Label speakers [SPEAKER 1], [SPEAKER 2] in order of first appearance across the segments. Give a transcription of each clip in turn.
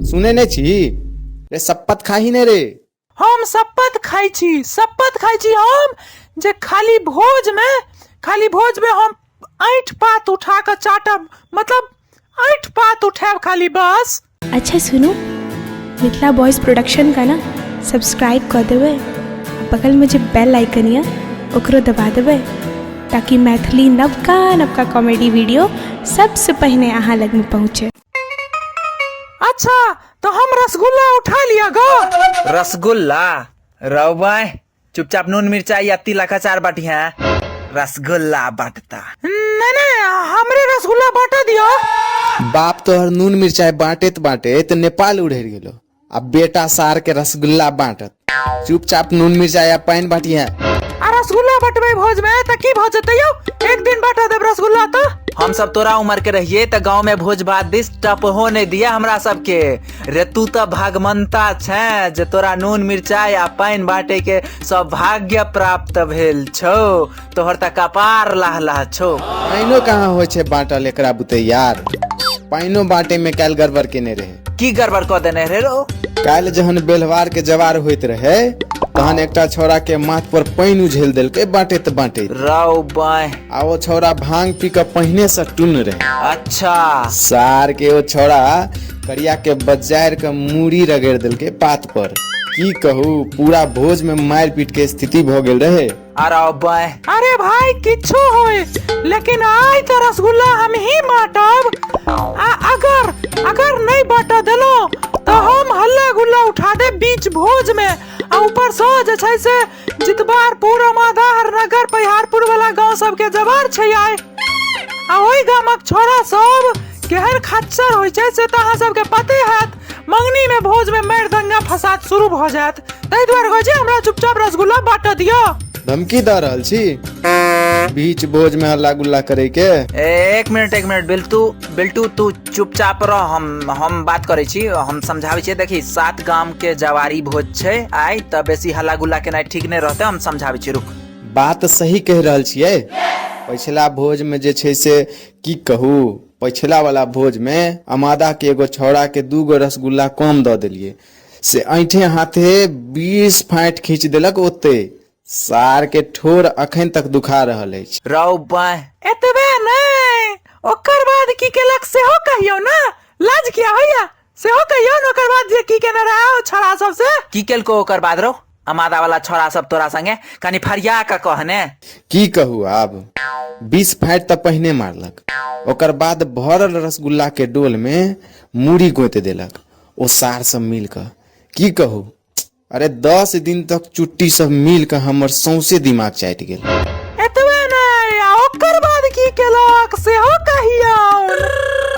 [SPEAKER 1] सुनै नहि छी रे? शपथ खाही ने रे।
[SPEAKER 2] हम शपथ खाइ छी, शपथ खाइ छी हम जे खाली भोज में, खाली भोज में हम ऐंठ पात उठा कऽ चाटब, मतलब ऐंठ पात उठायब खाली बस।
[SPEAKER 3] अच्छा सुनू, मिथिला बॉयज प्रोडक्शन का ना सब्सक्राइब कऽ देबै, आ बगलमे जे बेल आइकन यऽ ओकरो दबा देबै, ताकि मैथिली नवका नवका कॉमेडी वीडियो सबसँ पहिने अहाँ लगमे पहुँचे।
[SPEAKER 2] अच्छा तो हम रसगुल्ला उठा लिया गो।
[SPEAKER 4] रसगुल्ला रौ बाय, चुपचाप नून मिर्चाई या तिल अचार बांटिहा, रसगुल्ला बांटता।
[SPEAKER 2] नहीं नहीं, हमरे रसगुल्ला बांटा दियो।
[SPEAKER 1] बाप तोहर नून मिर्चाई बांटैत बांटैत नेपाल उड़ेर गेलो, आ बेटा सार के रसगुल्ला बांटत। चुपचाप नून मिर्चाई आ पानि बांटिहा।
[SPEAKER 2] आ रसगुल्ला बटबै भोज में त की भऽ जेतै यौ? एक दिन बांटा देब रसगुल्ला त।
[SPEAKER 4] हम सब तोरा उम्र के रहिए त गांव में भोज भात दिस टपहो नहीं दिया हमरा सबके। रे तू त भागमंता छे जे तोरा नून मिर्चाई आ पानि बांटे के सौभाग्य प्राप्त भेल छौ, तोहर त कपार लाह लाह छौ।
[SPEAKER 1] पानिओ कहाँ होइ छै बांटल एकरा बुते यार, पानिओ बांटे में काल्हि गड़बड़ केने रहे।
[SPEAKER 4] की गड़बड़ कऽ देने रहे रो?
[SPEAKER 1] काल्हि जहन बेलवार के जवार होइत रहे तहन एकटा छौड़ा के माथ पर पानि उझेल देलकै बांटैत बांटैत।
[SPEAKER 4] रौ बाँहि।
[SPEAKER 1] आ ओ छौड़ा भांग पी कऽ पहिने से टुन्न रहे।
[SPEAKER 4] अच्छा।
[SPEAKER 1] सार के ओ छौड़ा करिया के बजार के मूड़ी रगड़ देलकै पात पर। की कहू, पूरा भोज में मारि पीट के स्थिति भऽ गेल रहे।
[SPEAKER 4] अरे बाय।
[SPEAKER 2] अरे भाई किछो होए, लेकिन आइ तो रसगुल्ला हम ही बांटब, आ अगर अगर नहीं बांट देलो तो हम हल्ला गुल्ला उठा दे बीच भोज में। आ ऊपर से जे छै से जितबारपुर, अमादा, हरनगर, परिहारपुर वाला गांव सबके जवार छै आइ, आ ओहि गामक छोरा सब केहन खच्चर होइ छै से तऽ अहाँ सबके पते हैत। मंगनी में भोज में मारि दंगा फसाद शुरू भऽ जायत, ताहि दुआरे कहै छी हमरा चुपचाप रसगुल्ला बांट दिअ।
[SPEAKER 1] धमकी दऽ रहल छी बीच भोज में हल्ला गुल्ला करे के?
[SPEAKER 4] एक मिनट एक मिनट बिल्टू, बिल्टू तू चुपचाप रह, हम बात करै छी, हम समझाबै छियै। देखी 7 गाम के जवारी भोज छै आइ, तऽ बेसी हल्ला गुल्ला केनाइ ठीक नहि रहतै, हम समझाबै छी, रुक।
[SPEAKER 1] बात सही कहि रहल छियै। पछिला भोज में जे छै से की कहू, पछिला वाला भोज में अमादा के एगो छौड़ा के 2 गो रसगुल्ला कम दऽ देलियै, से ऐंठे हाथे 20 फाँटि खींच देलक ओते, सार के ठोर अखन तक दुखा रहल अछि।
[SPEAKER 4] रौ बाँहि।
[SPEAKER 2] एतबे नहि, ओकर बाद की केलक सेहो कहियौ ने, लाज किया होइया, सेहो कहियौ ने ओकर बाद जे की केने रहै ओ छौड़ा सब से।
[SPEAKER 4] की केलको ओकर बाद रौ अमादा वाला छौड़ा सब तोरा संगे, कनि फरिया कऽ कह ने।
[SPEAKER 1] की कहू आब, 20 फाँटि तऽ पहिने मारलक, ओकर बाद भरल रसगुल्ला के डोल में मूड़ी गोंति देलक ओ सार सब मिल कऽ। की कहू, अरे 10 दिन तक चुट्टी सब मिल कऽ हमर सौंसे दिमाग चाटि गेल।
[SPEAKER 2] एतबे नहि, आ ओकर बाद की केलक सेहो कहियौ।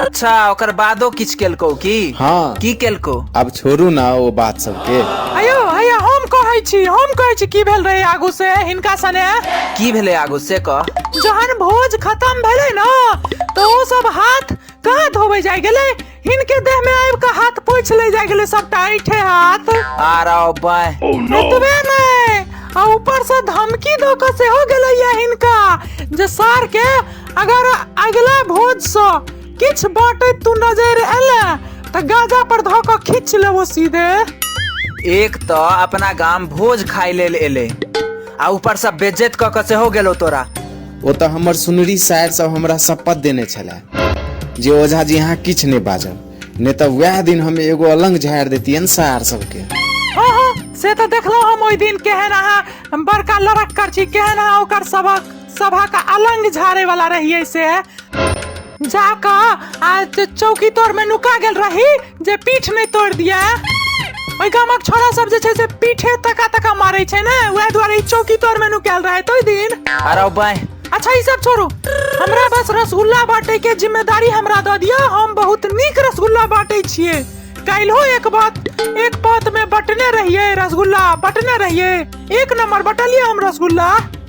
[SPEAKER 4] अच्छा ओकर बादो किछु केलकौ की?
[SPEAKER 1] हाँ।
[SPEAKER 4] की केलकौ?
[SPEAKER 1] आब छोड़ू ना ओ बात सबके।
[SPEAKER 2] अयो अयो, हम कहै छी, हम कहै छी की भेल रहे आगू से हिनका सने।
[SPEAKER 4] की भेलै आगू से कह।
[SPEAKER 2] जहन भोज खत्म भेलै ना तऽ ओ सब हाथ कहाँ धोबै जाय गेलै, हिनके देह में आबि कऽ हाथ पोछि ले जाय गेलै सबटा ऐठे हाथ।
[SPEAKER 4] आरो बाय।
[SPEAKER 2] एतबे नहि, आ ऊपर से धमकी दऽ कऽ सेहो गेलैया हिनका जे सार के अगर अगला भोज से किछु बांटैत तू नजर एले तऽ गाजा पर धऽ कऽ खींच लेबो सीधे।
[SPEAKER 4] एक तऽ अपना गाम भोज खाय लेल एले, आ ऊपर से बेज्जत कऽ कऽ सेहो गेलो तोरा।
[SPEAKER 1] ओ तऽ हमर सुनरी सायर सब हमरा शपथ देने छलै जे ओझा जी अहाँ किछु नहि बाजब, नहि तऽ वएह दिन हम एगो अलंग झाड़ि देतियनि सार सबके।
[SPEAKER 2] हाँ हाँ, से तऽ देखलहुँ हम ओहि दिन केहन अहाँ बड़का लड़क्कर छी, केहन अहाँ ओकर सबक सभक अलंग झाड़े वाला रहियै, से जाकऽ आ चौकी तोड़ में नुका गेल रही जे पीठ नहि तोड़ दिया। ओहि गामक छोरा सब जे छै से पीठे तका तका मारै छै ने, वएह दुआरे ई चौकी तोड़ में नुकायल रहै ओहि दिन।
[SPEAKER 4] अरे बाय।
[SPEAKER 2] अच्छा ई सब छोड़ू, हमरा बस रसगुल्ला बांटे के जिम्मेदारी हमरा दऽ दिअ, हम बहुत नीक रसगुल्ला बांटे छियै। काल्हिो एक बात में बटने रहियै, रसगुल्ला बटने रहियै, 1 नंबर बटलियै हम रसगुल्ला।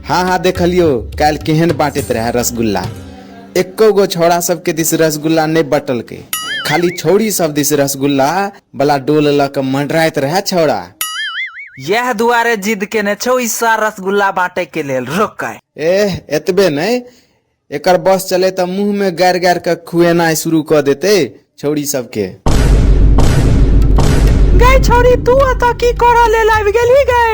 [SPEAKER 1] हाँ हाँ देखलियो काल्हि केहन बांटैत रहे रसगुल्ला, एको गो छौड़ा सबके दिस रसगुल्ला नहि बटलकै, खाली छौड़ी सब दिस रसगुल्ला वाला डोल लऽ कऽ मंडराइत रहे छौड़ा।
[SPEAKER 4] यह दुआरे जिद केने छौ ई सार रसगुल्ला बांटे के लेल, रुक आइ।
[SPEAKER 1] एह एतबे नहि, एकर बस चले तऽ मुंह में गारि गारि कऽ खुएनाइ शुरू कऽ देतै छौड़ी सबके।
[SPEAKER 2] गै छौरी, तू एतऽ की करऽ लेल आबि गेलही गै?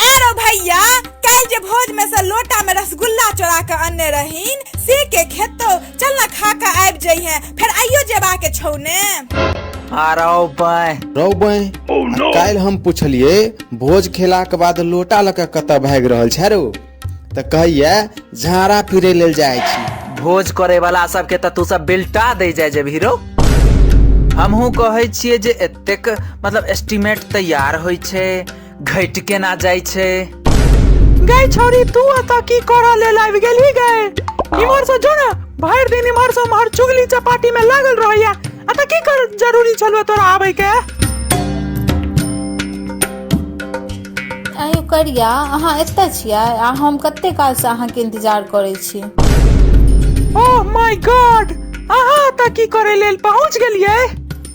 [SPEAKER 5] आरो भैया, काल्हि जे भोज में से लोटा में रसगुल्ला चोरा के अनने रहीन से के खेतो? चल ना, खा के आबि जइहे, फेर आइयो जेबा के छौ ने।
[SPEAKER 4] आरो बाय।
[SPEAKER 1] रौ बाँहि, आ काल्हि हम पुछलियै, भोज खेलाके बाद लोटा लऽ कऽ कतऽ भागि रहल छै रौ? तऽ कहैया, झाड़ा फिरै लेल जाइ छी।
[SPEAKER 4] भोज करे वाला सबके तऽ तू सब बिलटा दै जाय जेबही रौ। हमहूँ कहै छियै जे एतेक मतलब एस्टीमेट तैयार होइ छै, घटि केना जाइ छै?
[SPEAKER 2] गै छौरी, तू एतऽ की करऽ लेल आबि गेलही गै? इम्हर से जो ने, भरि दिन इम्हर से उम्हर चुगली चपाटी में लागल रहैया। एतऽ की कर जरूरी छलौ तोरा आबै के?
[SPEAKER 6] आँय करिया, अहाँ एतऽ छियै आ हम कते कालसँ अहाँके इंतजार करै छी।
[SPEAKER 2] ओह my God, अहाँ एतऽ की करै लेल पहुँच गेलियै?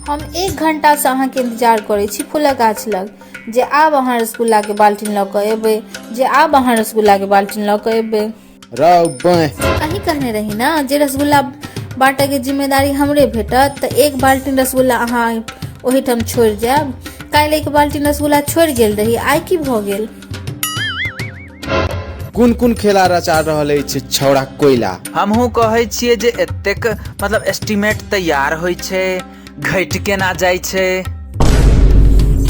[SPEAKER 6] हम 1 घंटासँ अहाँके इंतजार करै छी फूलक गाछ लग, जे आब अहाँ रसगुल्लाके बाल्टीन लऽ कऽ एबै, जे आब अहाँ रसगुल्लाके बाल्टीन लऽ कऽ एबै।
[SPEAKER 1] रौ बाँहि,
[SPEAKER 6] अहीं कहने रही ने जे रसगुल्ला बाँटयके जिम्मेदारी हमरे भेटत, तऽ 1 बाल्टीन रसगुल्ला अहाँ ओहिठाम छोड़ि जायब। काल्हि 1 बाल्टीन रसगुल्ला छोड़ि गेल रही, आइ की भऽ गेल?
[SPEAKER 1] कोन कोन खेला रचा रहल अछि छौड़ा कोयला?
[SPEAKER 4] हमहूँ कहै छियै जे एतेक मतलब एस्टीमेट तैयार होइ छै, घटि केना जाइ छै?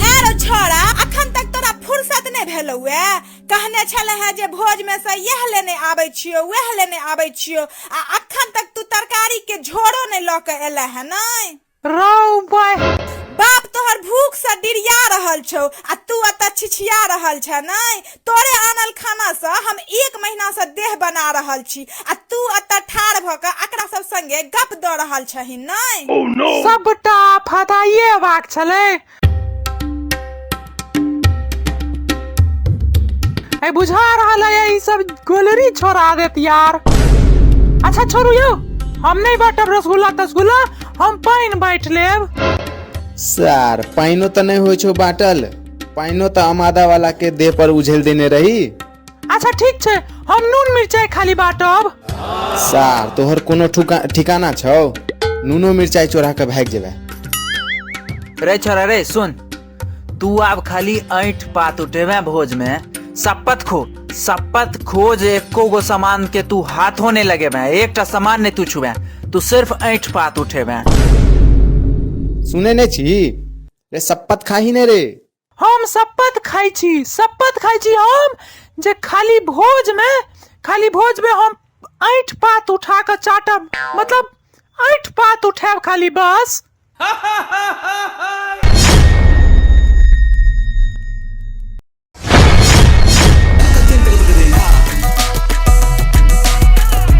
[SPEAKER 5] आरो छोड़ा, अखन तक तोरा फुर्सत नहि भेलौ ए? कहने छले हैं जे भोज में से यह लेने आबै छियो, वएह लेने आबै छियो, आ अखन तक तू तरकारी के झोरो नहि लऽ के एले है नै।
[SPEAKER 2] रौ बाय।
[SPEAKER 5] बाप तोहर भूख से डिरिया रहल छौ आ तू एतऽ छिछिया रहल छ नै? तोरे आनल खाना से हम 1 महीना से देह बना रहल छी आ तू एतऽ ठाढ़ भऽ कऽ एकरा सब संगे गप दऽ रहल छहिन नै?
[SPEAKER 2] सबटा फदाइए अबाक छलै। ए बुझा रहल है ई सब गोलरी छोड़ा देत यार। अच्छा छोड़ू यौ, हम नहीं बांटब रसगुल्ला तसगुल्ला, हम पानि बांटि लेब।
[SPEAKER 1] सार, पानिओ तऽ नहि होइ छौ बाँटल, पानिओ तऽ अमादा वाला के देह पर उझेल देने रही।
[SPEAKER 2] अच्छा ठीक छै, हम नून मिरचाई खाली बांटब।
[SPEAKER 1] सार, तोहर कोनो ठिकाना छौ? नूनो मिरचाई चोरा के भागि जेबै।
[SPEAKER 4] रे छोरा रे सुन, तू आब खाली ऐंठ पात उठेबे भोज में। शपथ खो, शपथ खो जे एको गो सामान के तू हाथो नहीं लगेबे, एकटा सामान नहीं तू छुबे, तू सिर्फ ऐंठ पात उठेबे।
[SPEAKER 1] सुने नहीं छी रे? शपथ खाही ने रे।
[SPEAKER 2] हम शपथ खाइ छी, शपथ खाइ छी हम जे खाली भोज में, खाली भोज में हम ऐंठ पात उठा कऽ चाटब, मतलब ऐंठ पात उठायब खाली बस।